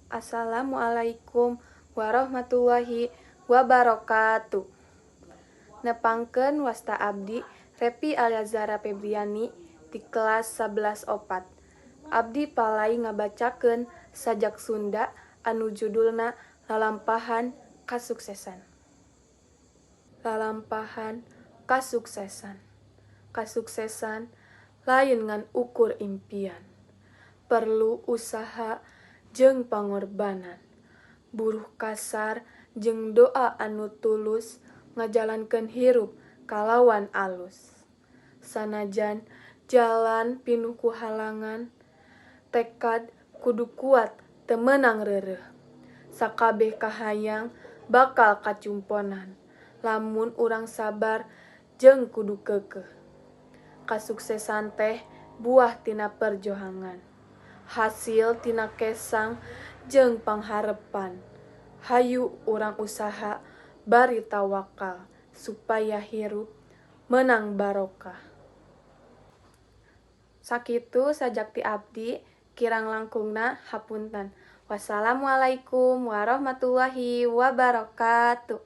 Assalamualaikum warahmatullahi wabarakatuh. Nepangkeun, wasta abdi Repi Aliazara Febriani di kelas 11 opat. Abdi palay ngabacakeun sajak Sunda anu judulna Lalampahan Kasuksesan. Lalampahan Kasuksesan. Kasuksesan lain ngan ukur impian, perlu usaha jeung pangorbanan, buruh kasar jeung doa anu tulus ngajalankeun hirup kalawan alus. Sanajan jalan pinuh ku halangan, tekad kudu kuat, teu meunang reureuh. Sakabeh kahayang bakal kacumponan lamun urang sabar jeung kudu keukeuh. Kasuksesan teh buah tina perjuangan, hasil tina kesang jeung pangharepan. Hayu urang usaha bari tawakal supaya hirup meunang barokah. Sakitu sajak ti abdi, kirang langkungna hapunten. Wassalamualaikum warahmatullahi wabarakatuh.